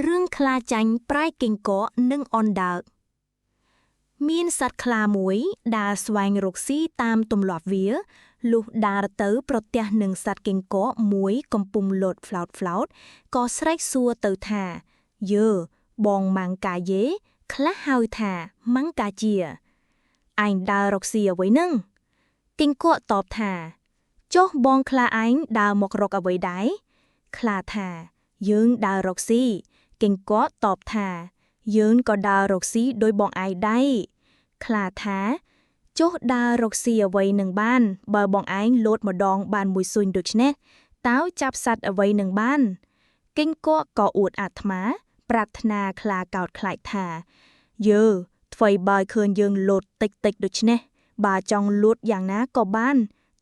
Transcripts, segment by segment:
រឿងខ្លាចាញ់ប្រែកេងកកនិងអណ្ដើកមានសត្វខ្លាមួយដើរស្វែងរកស៊ីតាមទម្លាប់វាលុះដើរទៅប្រទះនឹងសត្វកេងកកមួយកំពុងលោតហ្វ្លោតហ្វ្លោតក៏ស្រែកសួរទៅថាយើបងម៉ាំងកាយេខ្លះហៅថាម៉ាំងកាជាឯងដើររកស៊ីអ្វីនឹងកេងកកតបថាចុះបងខ្លាឯងដើរមករកអ្វីដែរខ្លាថាយើងដើររកស៊ីកេងកកតបថាយើងក៏ដើររកស៊ីដោយបងឯងដែរខ្លាថាចុះដើររកស៊ីអ្វីនឹងបានបើបងឯងលោតម្ដងបានមួយស៊ុញដូច្នេះតើចាប់សត្វអ្វីនឹងបានកេងកកក៏អួតអាត្មា ប្រាថ្នាខ្លាកោតខ្លាចថាយើថ្វីបើឃើញយើងលោតតិចតិចដូច្នេះបើចង់លួតយ៉ាងណាក៏បាន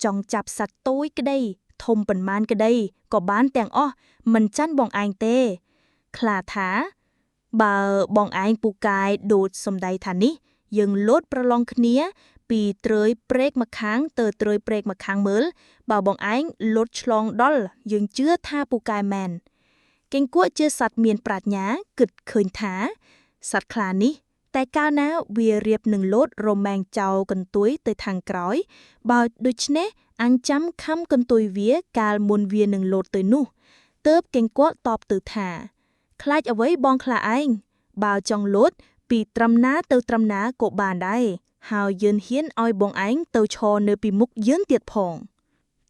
ចង់ចាប់សត្វតូចក្តីធំប៉ុន្មានក្តីក៏បានទាំងអស់មិនចាញ់បងឯងទេ ខ្លាថាបើបងឯងពូកែដូចសំដីថានេះ យើងលោតប្រឡងគ្នា ពីត្រើយព្រែកម្ខាងទៅត្រើយព្រែកម្ខាងមើលបើបងឯងលោតឆ្លងដល់យើងជឿថាពូកែមែនកេងកក់ជាសត្វមានប្រាជ្ញាគិតឃើញថាសត្វខ្លានេះ តែកាលណាវារៀបនឹងលោតរមែងចោលកន្ទុយទៅខាងក្រោយ បើដូច្នេះអញចាំខំកន្ទុយវាកាលមុនវានឹងលោតទៅនោះទើបកេងកក់តបទៅថាខ្លាចអ្វីបងខ្លាឯងបើចង់លោតពីត្រឹមណាទៅត្រឹមណាក៏បានដែរហើយយើងហ៊ានឲ្យបងឯងទៅឈរនៅពីមុខយើងទៀតផង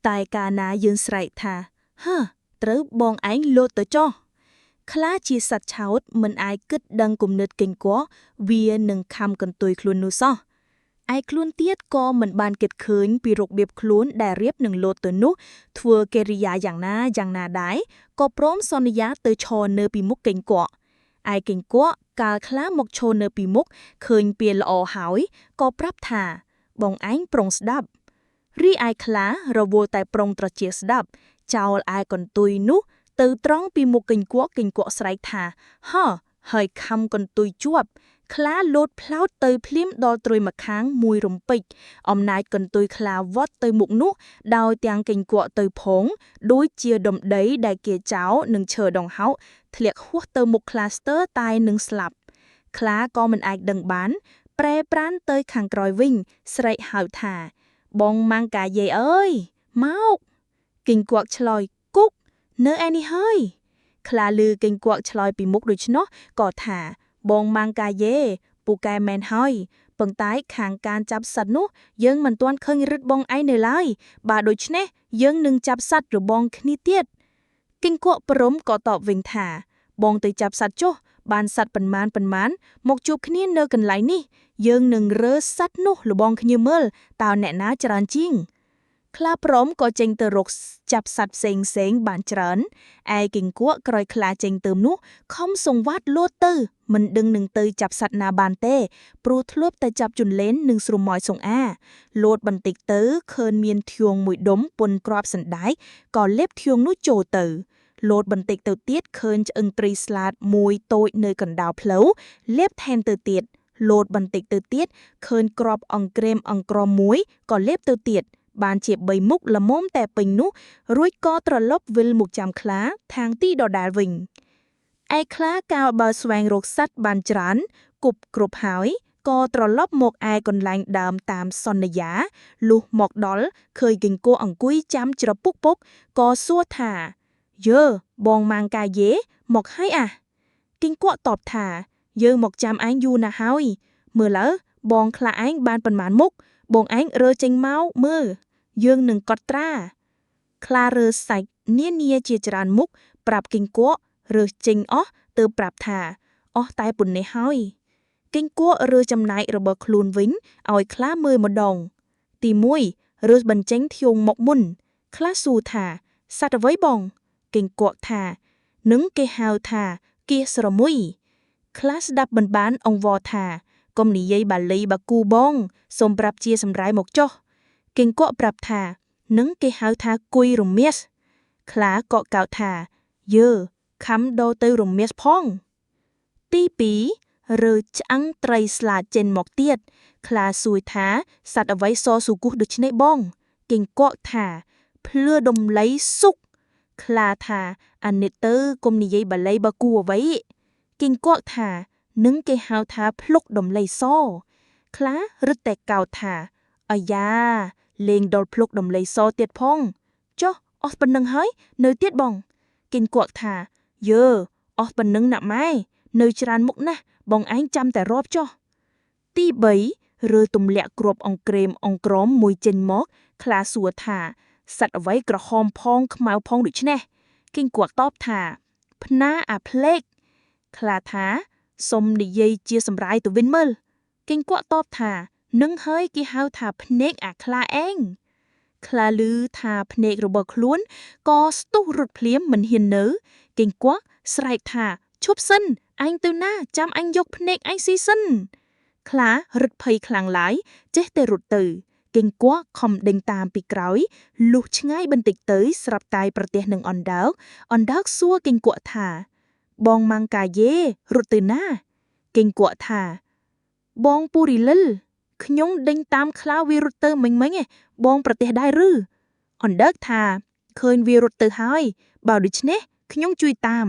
តែកាលណាយើងស្រែកថាហឺត្រូវបងឯងលោតទៅចុះខ្លាជាសត្វឆោតមិនអាចគិតដឹងគំនិតកេងកកវានឹងខំកន្ទុយខ្លួននោះសោះឯខ្លួនទៀតក៏មិនបានគិតឃើញពីរបៀបខ្លួនដែលរៀបនឹងលោតទៅនោះធ្វើកិរិយាយ៉ាងណាយ៉ាងណាដែរក៏ព្រមសន្យាទៅឈរនៅពីមុខកេងកកឯកេងកកកាលខ្លាមកឈរនៅពីមុខឃើញពីល្អហើយក៏ប្រាប់ថាបងឯងប្រុងស្ដាប់រីឯខ្លារវល់តែប្រុងត្រជាស្ដាប់ចោលឯកន្ទុយនោះទៅត្រង់ពីមុខកេងកកកេងកកស្រែកថាហ៎ហើយខំកន្ទុយជាប់ខ្លាលោតផ្លោតទៅភ្លាមដល់ត្រួយម្ខាងមួយរំពេចអំណាចកន្ទុយខ្លាវត្តទៅមុខនោះដោយទាំងកេងកក់ទៅផងដូចជាដំដីដែលគេចោលនិងឈើដង្ហោកធ្លាក់ហួសទៅមុខខ្លាស្ទើរតែនឹងស្លាប់ខ្លាក៏មិនអាចដឹងបាន ប្រែប្រានទៅខាងក្រោយវិញស្រែកហៅថា បងម៉ាំងកាយាយអើយមកកេងកក់ឆ្លើយគុកនៅឯនេះហើយខ្លាលឺកេងកក់ឆ្លើយពីមុខដូច្នោះក៏ថាបងម៉ាំងកាយេពូកែមែនហើយប៉ុន្តែខាងការចាប់សត្វនោះយើងមិនទាន់ឃើញរឹតបងឯងនៅឡើយបើដូច្នេះយើងនឹងចាប់សត្វរបងគ្នាទៀតគីងកក់ព្រមក៏តបវិញថាបងទៅចាប់សត្វចុះបានសត្វប៉ុន្មានប៉ុន្មានមកជួបគ្នានៅកន្លែងនេះយើងនឹងរើសត្វនោះលបងគ្នាមើលតើអ្នកណាច្រើនជាងខ្លាព្រមក៏ចេញទៅរកចាប់សត្វផ្សេងផ្សេងបានច្រើនឯគីងគក់ក្រោយខ្លាចេញទៅនោះខំសង្វាតលោតទៅមិនដឹងនឹងទៅចាប់សត្វណាបានទេព្រោះធ្លាប់តែចាប់ជន្លេននិងស្រមោចសង្អាលោតបន្តិចទៅឃើញមានធ្យូងមួយដុំពុនក្របសណ្ដែកក៏លេបធ្យូងនោះចូលទៅលោតបន្តិចទៅទៀតឃើញឆ្អឹងត្រីស្លាតមួយតូចនៅកណ្ដាលផ្លូវលេបថែមទៅទៀតលោតបន្តិចទៅទៀតឃើញក្របអង្ក្រេមអង្ក្រមមួយក៏លេបទៅទៀតបានជា3មុខល្មមតែពេញនោះរួចក៏ត្រឡប់វិលមកចាំខ្លាខាងទីដដែលវិញឯខ្លាកាលបើស្វែងរកសត្វបានច្រើនគប់គ្រប់ហើយក៏ត្រឡប់មកឯកន្លែងដើមតាមសន្យាលុះមកដល់ឃើញគីងគោអង្គុយចាំច្រពុកពុកក៏សួរថាយើបងម៉ាងកាយេមកហើយអាគីងគក់តបថាយើងមកចាំឯងយូរណាស់ហើយមើលឡើបងខ្លាឯងបានប៉ុន្មានមុខបងឯងរើចេញមកមើលយើងនឹងកត់ត្រាខ្លារើសាច់នានាជាច្រើនមុខប្រាប់គីងគក់រើចេញអស់ទើបប្រាប់ថាអស់តែប៉ុណ្ណេះហើយគីងគក់រើចំណែករបស់ខ្លួនវិញឲ្យខ្លាមើលម្ដងទី1រើបញ្ចេញធ្យូងមកមុនខ្លាសួរថាសត្វអ្វីបងគីងគក់ថានឹងគេហៅថាគៀស្រមុយខ្លាស្ដាប់មិនបានអង្វរថាកុំនិយាយបាលីបាគូបងសូមប្រាប់ជាសម្រាយមកចុះគីងគក់ប្រាប់ថានឹងគេហៅថាគុយរមៀសខ្លាក៏កោតថាយើខំដោទៅរមៀសផងទី2រើឆ្អឹងត្រីស្លាចេញមកទៀតខ្លាសួរថាសត្វអ្វីសស៊ូគូសដូច្នេះបងគីងកក់ថាភ្លឺដំឡៃសុកខ្លាថាអានេះទៅកុំនិយាយបាលីបាគូអ្វី គីងកក់ថានឹងគេហៅថាភ្លុកដំឡីសខ្លារឹតតែកោតថាអាយ៉ាលេងដល់ភ្លុកដំឡីសទៀតផងចុះអស់ប៉ុណ្ណឹងហើយនៅទៀតបងគីងកក់ថាយើអស់ប៉ុណ្ណឹងណាក់ម៉ែនៅច្រើនមុខណាស់បងឯងចាំតែរាប់ចុះទី3រើទម្លាក់គ្រាប់អង្ក្រេមអង្ក្រមមួយចេញមកខ្លាសួរថាសត្វអ្វីក្រហមផងខ្មៅផងដូច្នេះគីងកក់តបថាផ្ណាអាផ្លេកខ្លាថាសុំនិយាយជាសម្រាយទៅវិញមើលគីងកក់តបថានឹងហើយគេហៅថាភ្នែកអាខ្លាឯងខ្លាលឺថាភ្នែករបស់ខ្លួនក៏ស្ទុះរត់ភ្លាមមិនហ៊ាននៅគីងកក់ស្រែកថាឈប់សិនអញទៅណាចាំអញយកភ្នែកអញស៊ីសិនខ្លារត់ភ័យខ្លាំងឡើយចេះតែរត់ទៅគីងកក់ខំដេញតាមពីក្រោយលុះឆ្ងាយបន្តិចទៅស្រាប់តែប្រទះនឹងអណ្ដើកអណ្ដើកសួរគីងកក់ថាបងម៉ាំងកាយេរត់ទៅណាគីងកក់ថាបងពូរីលិលខ្ញុំដេញតាមខ្លាវារត់ទៅមិញមិញឯងបងប្រទេសដែរឬអណ្ដើកថាឃើញវារត់ទៅហើយបើដូច្នេះខ្ញុំជួយតាម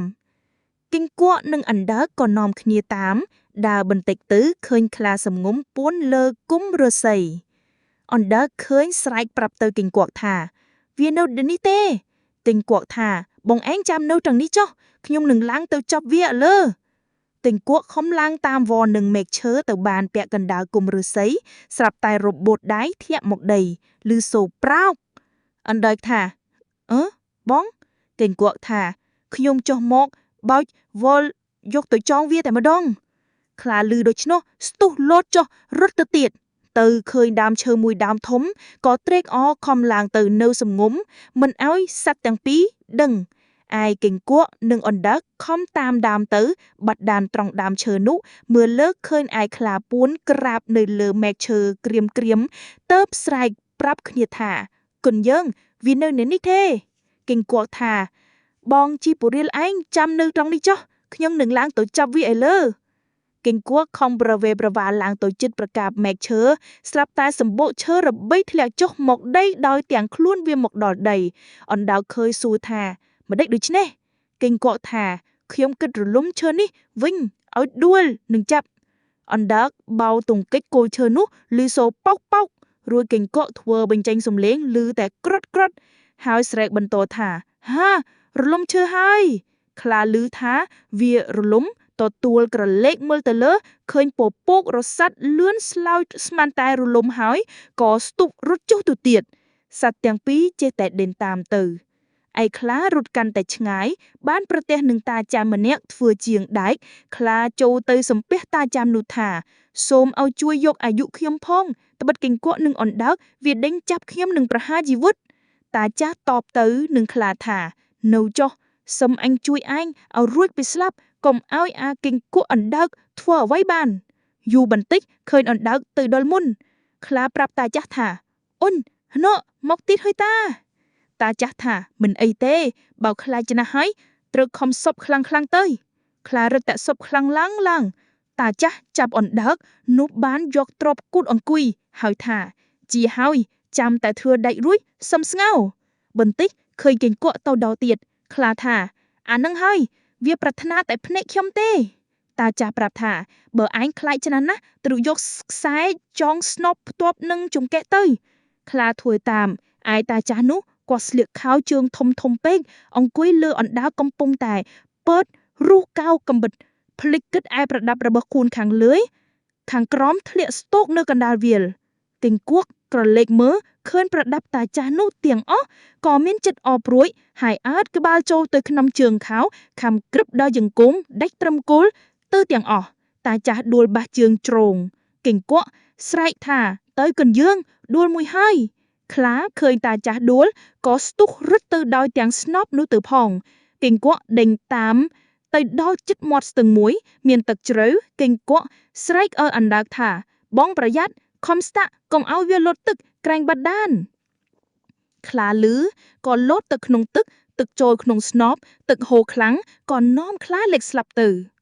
គីងកក់និងអណ្ដើកក៏នាំគ្នាតាមដើរបន្តិចទៅឃើញខ្លាសំងំពួនលើគុំឫស្សីអណ្ដើកឃើញស្រែកប្រាប់ទៅគីងកក់ថាវានៅនេះទេគីងកក់ថាបងឯងចាំនៅត្រង់នេះចុះខ្ញុំនឹងឡើងទៅចាប់វាលើទិញគក់ខំឡើងតាមវនឹងមែកឈើទៅបានពាក់កណ្ដាលគុំឫស្សីស្រាប់តែរបូតដៃធាក់មកដីឮសូរប្រោកអណ្ដើកថាអឺបងគិញគក់ថាខ្ញុំចុះមកបោចវល់យកទៅចងវាតែម្ដងខ្លាលឺដូច្នោះស្ទុះលោតចុះរត់ទៅទៀតទៅឃើញដើមឈើមួយដើមធំក៏ត្រេកអរខំឡើងទៅនៅសំងំមិនឲ្យសត្វទាំងពីរដឹងឯកេងកក់និងអណ្ដើកខំតាមដើមទៅបាត់ដានត្រង់ដើមឈើនោះមើលលើកឃើញឯខ្លាពួនក្រាបនៅលើមែកឈើក្រៀមក្រៀមទៅស្រែកប្រាប់គ្នាថាគុនយើងវានៅនៅនេះទេកេងកក់ថាបងជីពរៀលឯងចាំនៅត្រង់នេះចុះខ្ញុំនឹងឡើងទៅចាប់វាឲ្យលើគីងគួកខំប្រវេប្រវាឡើងទៅជិតប្រកាបមែកឈើស្រាប់តែសម្បុកឈើរបៃធ្លាក់ចុះមកដីដោយទាំងខ្លួនវាមកដល់ដីអណ្ដើកឃើញសួរថាម្ដេចដូច្នេះគីងគក់ថាខ្ញុំគិតរលំឈើនេះវិញឲ្យដួលនឹងចាប់អណ្ដើកបោទង្គិចគល់ឈើនោះឮសូរប៉ោកប៉ោករួចគីងគក់ធ្វើបញ្ចេញសំឡេងឮតែក្រត់ក្រត់ហើយស្រែកបន្តថាហារលំឈើហើយខ្លាឮថាវារលំទទួលក្រឡេកមើលទៅលើឃើញពពករសាត់លឿនស្លោចស្មានតែរលំហើយក៏ស្ទុបរត់ចុះទៅទៀតសត្វទាំងពីរចេះតែដេញតាមទៅឯខ្លារត់កាន់តែឆ្ងាយបានប្រទះនឹងតាចាស់ម្នាក់ធ្វើជាងដែកខ្លាចូលទៅសំពះតាចាស់នោះថាសូមឲ្យជួយយកអាយុខ្ញុំផងត្បិតគីងកក់និងអណ្ដើកវាដេញចាប់ខ្ញុំនឹងប្រហារជីវិតតាចាស់តបទៅនឹងខ្លាថានៅចុះសុំអញជួយឯងឲ្យរួចពីស្លាប់កុំឲ្យអាគីងគក់អណ្ដើកធ្វើអ្វីបានយូរបន្តិចឃើញអណ្ដើកទៅដល់មុនខ្លាប្រាប់តាចាស់ថាអូនណក់មកទៀតហើយតាតាចាស់ថាមិនអីទេបើខ្លាចចំណាស់ហើយត្រូវខំសប់ខ្លាំងខ្លាំងទៅខ្លារឹតតែសប់ខ្លាំងឡើងឡើងតាចាស់ចាប់អណ្ដើកនោះបានយកទ្របគូតអង្គុយហើយថាជាហើយចាំតែធ្វើដាច់រួចសុំស្ងោបន្តិចឃើញកេងកក់ទៅដល់ទៀតខ្លាថាអានឹងហើយវាប្រាថ្នាតែភ្នែកខ្ញុំទេតាចាស់ប្រាប់ថាបើឯងខ្លាចច្រាស់ណាស់ត្រូវយកខ្សែចងស្នប់ផ្ទាប់នឹងចង្កេះទៅខ្លាធ្វើតាមឯតាចាស់នោះគាត់ស្លៀកខោជើងធំធំពេកអង្គុយលើអណ្ដើកកំពុងតែពើតរុះកៅកំបិតភ្លេចគិតឯប្រដាប់របស់គូនខាងលើខាងក្រោមធ្លាក់ស្ទោកនៅកណ្ដាលវាលទិញគួកក្រឡេកមើលឃើញប្រដាប់តាចាស់នោះទាំងអស់ក៏មានចិត្តអព្រួយហើយអើតក្បាលចូលទៅក្នុងជើងខោខំក្រឹបដល់ជង្គង់ដាច់ត្រឹមគល់ទៅទាំងអស់តាចាស់ដួលបាសជើងជ្រងគិងកក់ស្រែកថាទៅកញ្យើងដួលមួយហើយខ្លាឃើញតាចាស់ដួលក៏ស្ទុះរត់ទៅដោយទាំងស្នប់នោះទៅផងគិងកក់ដេញតាមទៅដល់ជិតមាត់ស្ទឹងមួយមានទឹកជ្រៅគិងកក់ស្រែកឲ្យអណ្ដើកថាបងប្រយ័ត្នខំស្តាក់កុំឲ្យវាលត់ទឹកក្រែងបាត់ដានខ្លាលឺក៏លោតទៅក្នុងទឹកទឹកចូលក្នុងស្នប់ទឹកហូរខ្លាំងក៏នាំខ្លាលិចស្លាប់ទៅ។